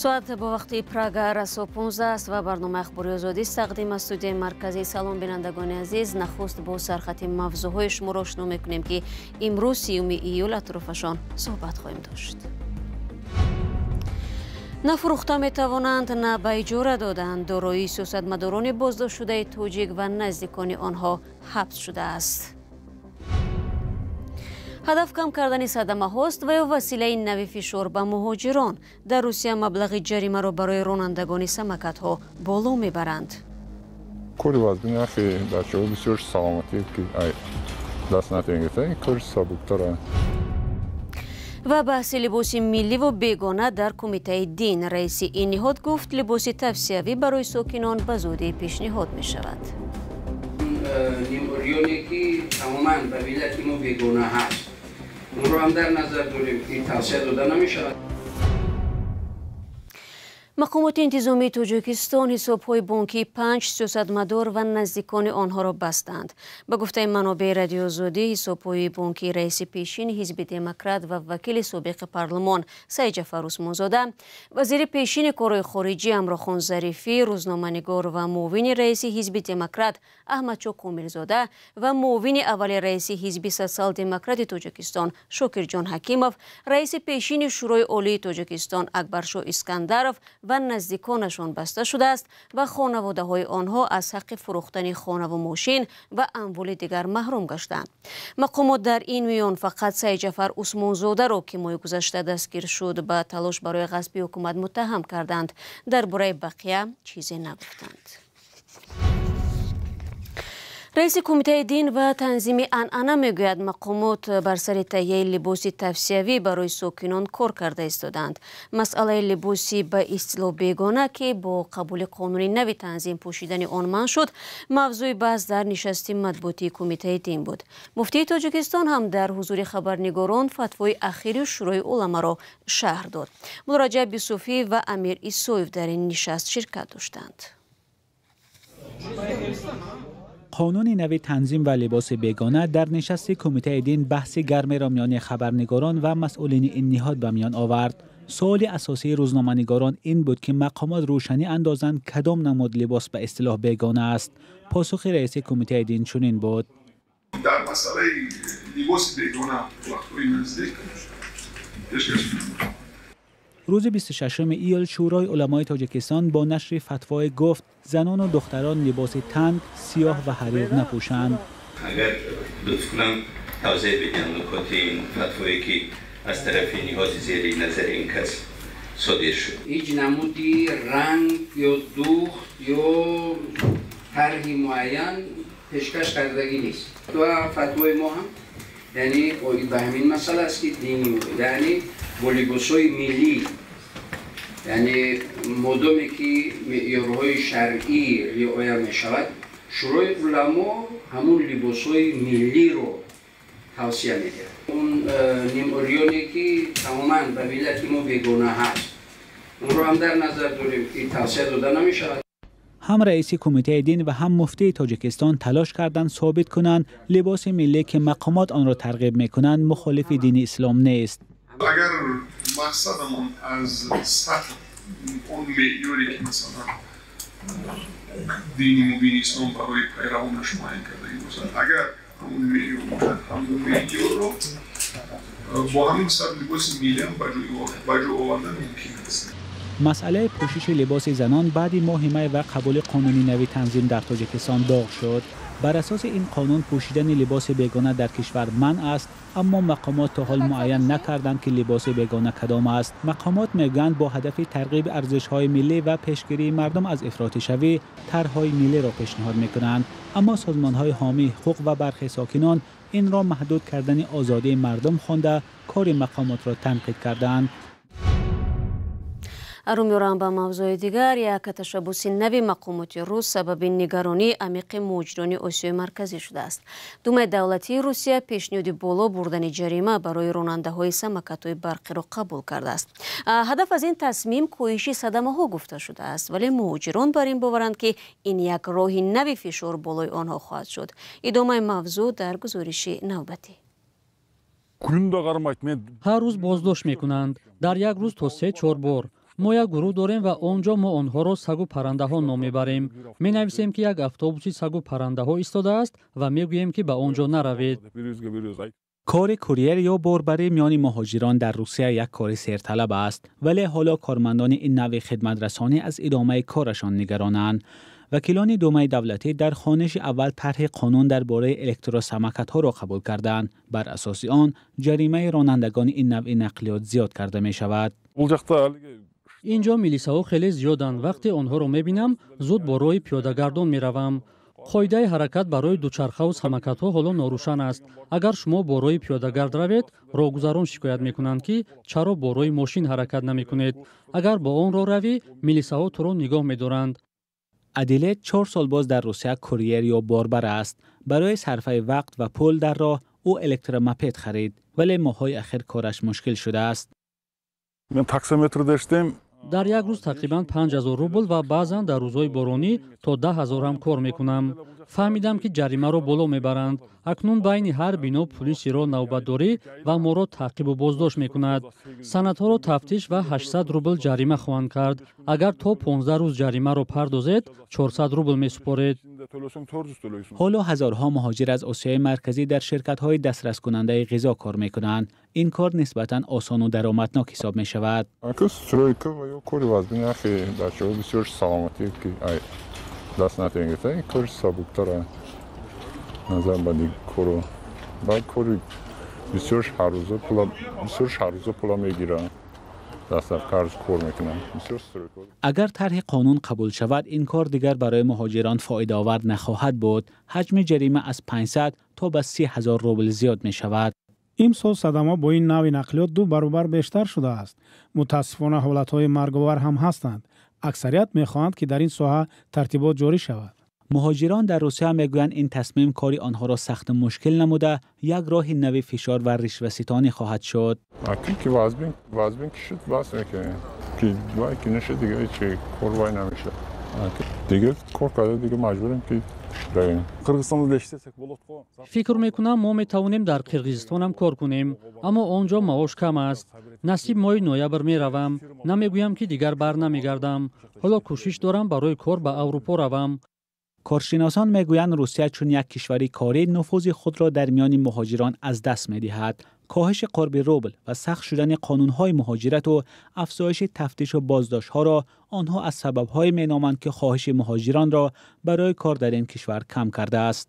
Соат бо вақти Прага расо 15 аст ва барномаи Ахбори Озодӣ тақдим аз студияи марказӣ. Салом, бинандагони азиз. Нахуст бо сархати мавзӯъҳои шуморо ошно мекунем, ки имрӯз 30 июл атрофашон суҳбат хоҳем дошт. На фурӯхта метавонанд, на ба иҷора доданд. Дороии сиёсатмадорони боздоштшудаи тоҷик ва наздикони онҳо ҳабс шудааст. Ҳадаф кам кардани садамаҳост ва ё василаи нави фишор ба муҳоҷирон. Дар Русия маблағи ҷаримаро барои ронандагони самокатҳо боло мебаранд. Кори вазбини ахи бачаҳо бисёр саломатӣ ки даст натавон, ин кори сабуктара. Ва баҳси либоси милливу бегона дар Кумитаи дин. Раиси ин ниҳод гуфт, либоси тавсиявӣ барои сокинон ба зудӣ пешниҳод мешавад. Нимурёне ки тамоман ба миллати мо бегона ҳаст, онро ҳам дар назар дорем, ки тавсия дода намешавад. Мақомоти интизомии Тоҷикистон ҳисобҳои бонкии 5 сиёсатмадор ва наздикони онҳоро бастанд. Ба гуфтаи манобеи Радиои Озодӣ, ҳисобҳои бонкии раиси пешини Ҳизби Демократ ва вакили собиқи парлумон Саидҷафар Усмонзода, вазири пешини корҳои хориҷӣ Амрохон Зарифӣ, рӯзноманигор ва муовини раиси Ҳизби Демократ Аҳмадшо Комилзода ва муовини аввали раиси Ҳизби Социал-Демократи Тоҷикистон Шокирҷон Ҳакимов, раиси пешини Шӯрои Олии Тоҷикистон Акбаршо Искандаров ва наздиконашон баста шудааст ва хонаводаҳои онҳо аз ҳаққи фурӯхтани хонаву мошин ва амволи дигар маҳрум гаштанд. Мақомот дар ин миён фақат Саидҷафар Усмонзодаро, ки моҳи гузашта дастгир шуд, ба талош барои ғасби ҳукумат муттаҳам карданд. Дар бораи бақия чизе нагуфтанд. Раиси Кумитаи дин ва танзими анъана мегӯяд, мақомот бар сари таҳияи либоси тавсиявӣ барои сокинон кор карда истодаанд. Масъалаи либоси ба истилоҳ бегона, ки бо қабули қонуни нави танзим пӯшидани он манъ шуд, мавзӯи баҳс дар нишасти матбуотии Кумитаи дин буд. Муфтии Тоҷикистон ҳам дар ҳузури хабарнигорон фатвои ахири Шӯрои уламаро шарҳ дод. Муллораҷаб Юсуфӣ ва Амир Исоев дар ин нишаст ширкат доштанд. Қонуни нави танзим ва либоси бегона дар нишасти Кумитаи дин баҳси гармеро миёни хабарнигорон ва масъулини ин ниҳод ба миён овард. Суоли асосии рӯзноманигорон ин буд, ки мақомот рӯшанӣ андозанд, кадом намуд либос ба истилоҳ бегона аст. Посухи раиси Кумитаи дин чунин буд. Дар масъалаи либоси бегона вақтҳои наздик пешкаш мекунем. Рӯзи 26 июл Шӯрои уламои Тоҷикистон бо нашри фатвое гуфт, занону духтарон либоси танг, сиёҳ ва ҳарир напӯшанд. Агар лутф кунам, тавзеҳ бидиҳам нукоти ин фатвое, ки аз тарафи ниҳоди зери назари ин кас содир шуд. Ҳеҷ намуди ранг ё духт ё тарҳи муайян пешкаш кардагӣ нест ва фатвои мо ҳам яъне оид ба ҳамин масъала аст, ки дини, яъне бо либосҳои миллӣ, яъне модоме ки меъёрҳои шаръӣ риоя мешавад, Шӯрои уламо ҳамун либосҳои миллиро тавсия медиҳад. Он нимурёне ки тамоман ба миллати мо бегона ҳаст, онро ҳам дар назар дорем, ки тавсия дода намешавад. Ҳам раиси Кумитаи дин ва ҳам муфтии Тоҷикистон талош карданд собит кунанд, либоси миллӣ, ки мақомот онро тарғиб мекунанд, мухолифи дини ислом нест. Агар мақсадамон аз сатр он меъёре, ки масалан дини мубини ислом барои пайравонаш муайян кардагӣ бошад, агар ҳамон меъёр бошад, ҳамон меъёрро бо ҳамин сар либоси миллиам ба ҷо овардан мумкин аст. Масъалаи пӯшиши либоси занон баъди моҳи май ва қабули қонуни нави танзим дар Тоҷикистон доғ шуд. Бар асоси ин қонун пӯшидани либоси бегона дар кишвар манъ аст, аммо мақомот то ҳол муайян накарданд, ки либоси бегона кадом аст. Мақомот мегӯянд, бо ҳадафи тарғиби арзишҳои миллӣ ва пешгирии мардум аз ифротишавӣ тарҳҳои миллиро пешниҳод мекунанд. Аммо созмонҳои ҳомии ҳуқуқ ва бархе сокинон инро маҳдуд кардани озодии мардум хонда, кори мақомотро танқид карданд. Рӯ меорам ба мавзӯи дигар. Як ташаббуси нави мақомоти рус сабаби нигаронии амиқи муҳоҷирони Осиёи Марказӣ шудааст. Думаи давлатии Русия пешниҳоди боло бурдани ҷарима барои ронандаҳои самокатҳои барқиро қабул кардааст. Ҳадаф аз ин тасмим коҳиши садамаҳо гуфта шудааст, вале муҳоҷирон бар ин боваранд, ки ин як роҳи нави фишор болои онҳо хоҳад шуд. Идомаи мавзӯъ дар гузориши навбатӣ. Ҳар рӯз боздошт мекунанд, дар як рӯз то 3-4 бор. Мо як гурӯҳ дорем ва он ҷо мо онҳоро сагу паррандаҳо ном мебарем. Менависем, ки як автобуси сагу паррандаҳо истодааст ва мегӯем, ки ба он ҷо наравед. Кори курьер ё борбарӣ миёни муҳоҷирон дар Русия як кори серталаб аст, вале ҳоло кормандони ин навъи хидматрасонӣ аз идомаи корашон нигаронанд. Вакилони Думаи давлатӣ дар хониши аввал тарҳи қонун дар бораи электросамокатҳоро қабул карданд. Бар асоси он ҷаримаи ронандагони ин навъи нақлиёт зиёд карда мешавад. Ин ҷо милисаҳо хеле зиёданд. Вақте онҳоро мебинам, зуд бо роҳи пиёдагардон меравам. Қоидаи ҳаракат барои дучархаву самокатҳо ҳоло норӯшан аст. Агар шумо бо роҳи пиёдагард равед, роҳгузарон шикоят мекунанд, ки чаро бо роҳи мошин ҳаракат намекунед. Агар бо он роҳ равӣ, милисаҳо туро нигоҳ медоранд. Адилет 4 сол боз дар Русия курьер ё борбар аст. Барои сарфаи вақт ва пул дар роҳ ӯ электромопед харид, вале моҳҳои ахир кораш мушкил шудааст. Дар як рӯз тақрибан 5000 рубл ва баъзан дар рӯзҳои боронӣ то 10 000 ҳам кор мекунам. Фаҳмидам, ки ҷаримаро боло мебаранд. Акнун байни ҳар бино пулиси роҳ навбатдорӣ ва моро таъқибу боздошт мекунад. Санадҳоро тафтиш ва 800 рубл ҷарима хоҳанд кард. Агар то 15 рӯз ҷаримаро пардозед, 400 рубл месупоред. Ҳоло ҳазорҳо муҳоҷир аз Осиёи Марказӣ дар ширкатҳои дастраскунандаи ғизо кор мекунанд. Ин кор нисбатан осону даромаднок ҳисоб мешавад. Стройка ва ё кори вазбин ахи бачаҳо бисёр саломатӣ ки ай даст натавон гирифта, ин кори сабуктара назар ба дигар коро. Баъд кори бисёр ҳаррӯза пула, бисёр ҳаррӯза пула мегиранд, дастафкарз кор мекунанд бисёр стройка. Агар тарҳи қонун қабул шавад, ин кор дигар барои муҳоҷирон фоидаовар нахоҳад буд. Ҳаҷми ҷарима аз 500 то ба 30 ҳазор рубл зиёд мешавад. Имсол садама бо ин навъи нақлиёт ду баробар бештар шудааст. Мутаассифона, ҳолатҳои марговар ҳам ҳастанд. Аксарият мехоҳанд, ки дар ин соҳа тартибот ҷорӣ шавад. Муҳоҷирон дар Русия мегӯянд, ин тасмим кори онҳоро сахту мушкил намуда, як роҳи нави фишор ва ришваситонӣ хоҳад шуд. Ки вазбин ки шуд, бас мекунем, ки вай ки нашуд, дига ҳеч кор вай намешавад. Дига кор карда, дига маҷбурем, ки равем. Фикр мекунам, мо метавонем дар Қирғизистонам кор кунем, аммо он ҷо маош кам аст. Насиб, моҳи ноябр меравам. Намегӯям, ки дигар бар намегардам. Ҳоло кӯшиш дорам барои кор ба Аврупо равам. Коршиносон мегӯянд, Русия чун як кишвари корӣ нуфузи худро дар миёни муҳоҷирон аз даст медиҳад. Коҳиши қурби рубл ва сахт шудани қонунҳои муҳоҷирату афзоиши тафтишу боздоштҳоро онҳо аз сабабҳое меноманд, ки хоҳиши муҳоҷиронро барои кор дар ин кишвар кам кардааст.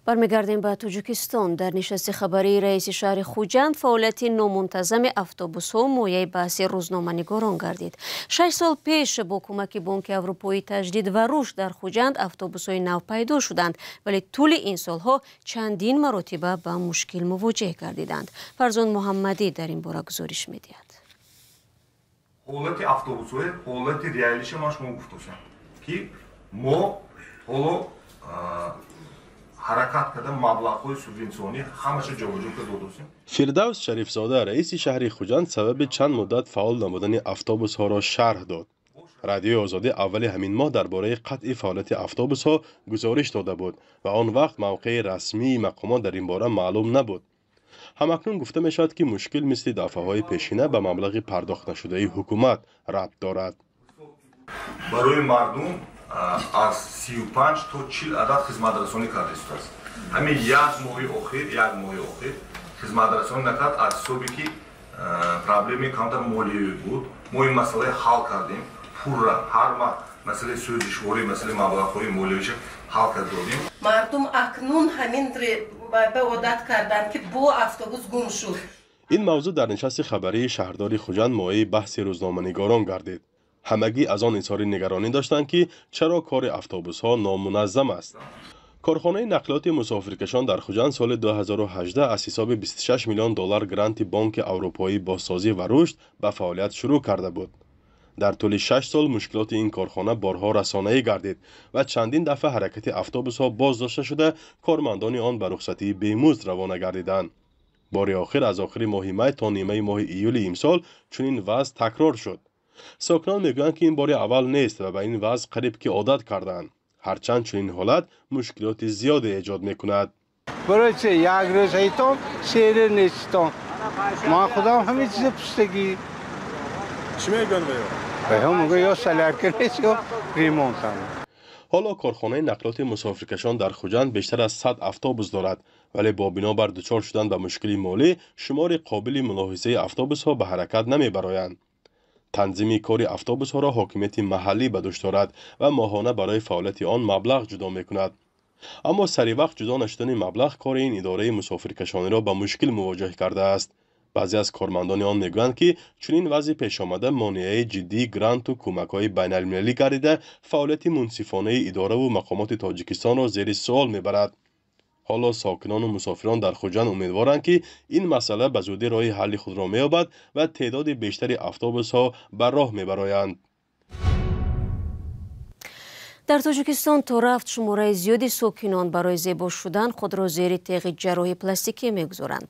Бармегардем ба Тоҷикистон. Дар нишасти хабарии раиси шаҳри Хуҷанд фаъолияти номунтазами автобусҳо мояи баҳси рӯзноманигорон гардид. 6 сол пеш бо кӯмаки Бонки Аврупоии таҷдид ва рушд дар Хуҷанд автобусҳои нав пайдо шуданд, вале тӯли ин солҳо чандин маротиба ба мушкил мувоҷеҳ гардиданд. Фарзон Муҳаммадӣ дар ин бора гузориш медиҳад. Ҳолати автобусҳои, ҳолати реалиша ман шумо гуфтошам, ки мо ҳоло ҳаракат карда, маблағҳои субвенсионӣ ҳамаша ҷобаҷо карда додосем. Фирдавс Шарифзода, раиси шаҳри Хуҷанд, сабаби чанд муддат фаъол набудани автобусҳоро шарҳ дод. Радиои Озодӣ аввали ҳамин моҳ дар бораи қатъи фаъолияти автобусҳо гузориш дода буд ва он вақт мавқеи расмии мақомот дар ин бора маълум набуд. Ҳамакнун гуфта мешавад, ки мушкил мисли дафъаҳои пешина ба маблағи пардохтнашудаи ҳукумат рабт дорад. Барои мардум аз 35 то 40 адад хизматрасонӣ карда истодааст. Ҳамин як моҳи охир, як моҳи охир хизматрасонӣ накард, аз ҳисоби ки проблемаи камтар молиявӣ буд. Мо ин масъалаи ҳал кардем пурра. Ҳар маҳ масъалаи сӯзишворӣ, масъалаи маблағҳои молиявиша ҳал карда додем. Мардум акнун ҳамин ба одат карданд, ки бо автобус гум шуд. Ин мавзӯъ дар нишасти хабарии шаҳрдори Хуҷанд мояи баҳси рӯзноманигорон гардид. Ҳамагӣ аз он изҳори нигаронӣ доштанд, ки чаро кори автобусҳо номуназзам аст. Корхонаи нақлиёти мусофиркашон дар Хуҷанд соли 2018 аз ҳисоби 26 миллион доллар гранти Бонки Аврупоии бозсозӣ ва рушд ба фаъолият шурӯъ карда буд. Дар тӯли 6 сол мушкилоти ин корхона борҳо расонаӣ гардид ва чандин дафъа ҳаракати автобусҳо боздошта шуда, кормандони он ба рухсатии бемузд равона гардиданд. Бори охир аз охири моҳи май то нимаи моҳи июли имсол чунин вазъ такрор шуд. Сокинон мегӯянд, ки ин бори аввал нест ва ба ин вазъ қариб ки одат кардаанд, ҳарчанд чунин ҳолат мушкилоти зиёде эҷод мекунад. Барои чи як рӯз ҳайтон, се рӯз нестон? Ман худам ҳамин чиза пустагӣ. Чӣ мегӯянд ваё? Ваё мегӯяд, ё солярка нест, ё ремонтам. Ҳоло корхонаи нақлиёти мусофиркашон дар Хуҷанд бештар аз 100 автобус дорад, вале бо бинобар дучор шудан ба мушкили молӣ шумори қобили мулоҳизаи автобусҳо ба ҳаракат намебароянд. Танзими кори автобусҳоро ҳокимияти маҳаллӣ ба дӯш дорад ва моҳона барои фаъолияти он маблағ ҷудо мекунад. Аммо сари вақт ҷудо нашудани маблағ кори ин идораи мусофиркашониро ба мушкил мувоҷаҳ кардааст. Баъзе аз кормандони он мегӯянд, ки чунин вазъи пешомада монеаи ҷиддии гранту кӯмакҳои байналмилалӣ гардида, фаъолияти мунсифонаи идораву мақомоти Тоҷикистонро зери суол мебарад. Ҳоло сокинону мусофирон дар Хуҷанд умедворанд, ки ин масъала ба зудӣ роҳи ҳалли худро меёбад ва теъдоди бештари автобусҳо ба роҳ мебароянд. Дар Тоҷикистон то рафт шумораи зиёди сокинон барои зебо шудан худро зери теғи ҷарроҳии пластикӣ мегузоранд.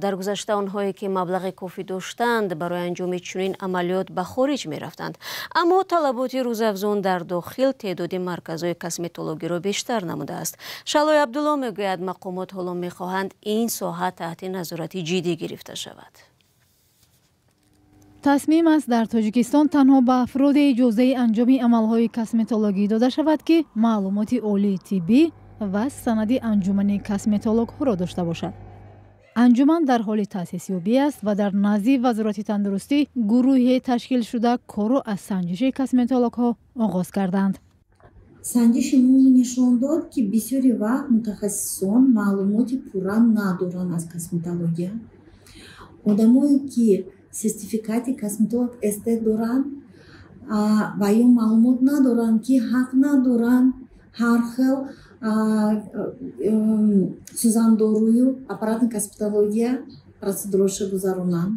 Дар гузашта онҳое ки маблағи кофӣ доштанд, барои анҷоми чунин амалиёт ба хориҷ мерафтанд. Аммо талаботи рӯзафзун дар дохил теъдоди марказҳои косметологиро бештар намудааст. Шалои Абдулло мегӯяд, мақомот ҳоло мехоҳанд ин соҳа таҳти назорати ҷиддӣ гирифта шавад. Тасмим аст, дар Тоҷикистон танҳо ба афроде иҷозаи анҷоми амалҳои косметологӣ дода шавад, ки маълумоти олии тиббӣ ва санади анҷумани косметологҳоро дошта бошад. Анҷуман дар ҳоли таъсисёбӣ аст ва дар назди Вазорати тандурустӣ гурӯҳе ташкил шуда корро аз санҷиши косметологҳо оғоз карданд. Санҷиши мо нишон дод, ки бисёри вақт мутахассисон маълумоти пурра надоранд аз косметология. Одамое ки сертификати косметолог эстет доранд ва ё маълумот надоранд, ки ҳақ надоранд ҳар хел сӯзандорую аппаратни косметология процедураша гузаронанд.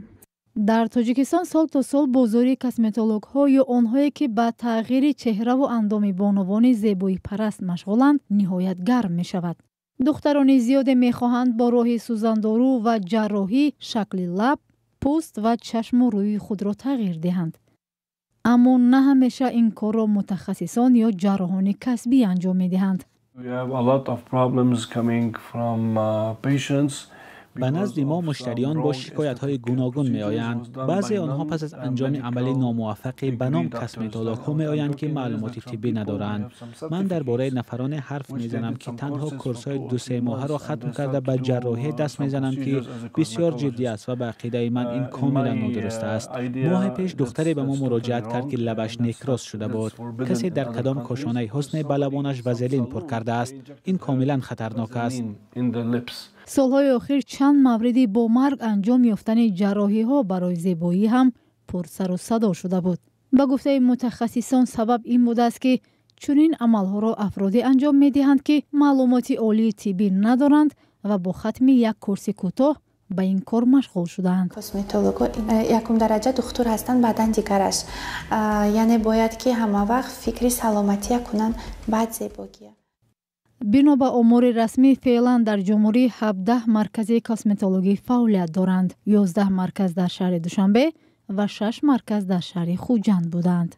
Дар Тоҷикистон сол то сол бозори косметологҳо ё онҳое ки ба тағйири чеҳраву андоми бонувони зебоипараст машғуланд, ниҳоят гарм мешавад. Духтарони зиёде мехоҳанд бо роҳи сӯзандору ва ҷарроҳӣ шакли лаб, пӯст ва чашму рӯи худро тағйир диҳанд. Аммо на ҳамеша ин корро мутахассисон ё ҷарроҳони касбӣ анҷом медиҳанд. Ба назди мо муштариён бо шикоятҳои гуногун меоянд. Баъзе онҳо пас аз анҷоми амали номуваффақе ба ном косметологҳо меоянд, ки маълумоти тиббӣ надоранд. Ман дар бораи нафароне ҳарф мезанам, ки танҳо курсҳои ду-се моҳаро хатм карда ба ҷарроҳӣ даст мезананд, ки бисёр ҷиддӣ аст ва ба ақидаи ман ин комилан нодуруст аст. Моҳе пеш духтаре ба мо муроҷиат кард, ки лабаш некроз шуда буд. Касе дар кадом кошонаи ҳусне ба лабонаш вазелин пур кардааст. Ин комилан хатарнок аст. Солҳои охир чанд мавриди бо марг анҷом ёфтани ҷарроҳиҳо барои зебоӣ ҳам пурсару садо шуда буд. Ба гуфтаи мутахассисон, сабаб ин будааст, ки чунин амалҳоро афроде анҷом медиҳанд, ки маълумоти олии тиббӣ надоранд ва бо хатми як курси кӯтоҳ ба ин кор машғул шудаанд. Косметологҳо якум дараҷа духтур ҳастанд, баъдан дигараш. Яъне бояд ки ҳама вақт фикри саломатия кунанд, баъд зебогия. Бино ба омори расмӣ, феълан дар ҷумҳурӣ 17 маркази косметологӣ фаъолият доранд. 11 марказ дар шаҳри Душанбе ва 6 марказ дар шаҳри Хуҷанд буданд.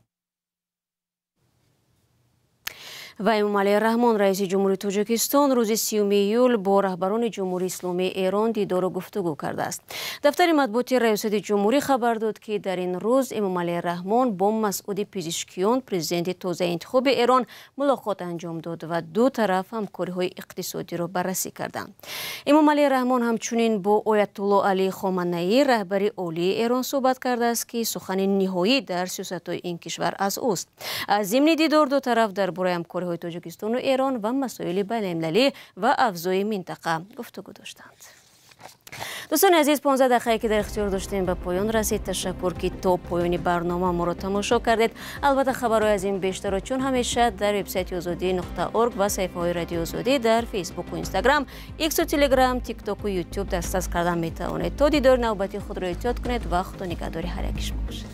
Ва Эмомалӣ Раҳмон, раиси ҷумҳури Тоҷикистон, рӯзи 30 июл бо раҳбарони Ҷумҳурии Исломии Эрон дидору гуфтугӯ кардааст. Дафтари матбуоти Раёсати ҷумҳурӣ хабар дод, ки дар ин рӯз Эмомалӣ Раҳмон бо Масъуди Пизишкиён, президенти тозаинтихоби Эрон, мулоқот анҷом дод ва ду тараф ҳамкориҳои иқтисодиро баррасӣ карданд. Эмомалӣ Раҳмон ҳамчунин бо Оятулло Алӣ Хоманаӣ, раҳбари олии Эрон, суҳбат кардааст, ки сухани ниҳоӣ дар сиёсатҳои ин кишвар аз ӯст. Аз зимни дидор ду тараф дар бораи ҳамкориҳои Тоҷикистону Эрон ва масоили байналмилалӣ ва авзои минтақа гуфтугӯ доштанд. Дӯстони азиз, 15 дақиқае ки дар ихтиёр доштем ба поён расид. Ташаккур, ки то поёни барнома моро тамошо кардед. Албатта хабарҳои аз ин бештарро чун ҳамеша дар вебсайти озодӣ.орг ва саҳифаҳои Радиои Озодӣ дар Фейсбуку Инстаграм, Иксу Телеграм, Тиктоку Ютуб дастрас кардан метавонед. То дидори навбатӣ худро эҳтиёт кунед ва худо нигаҳдори ҳар яки шумо бошад.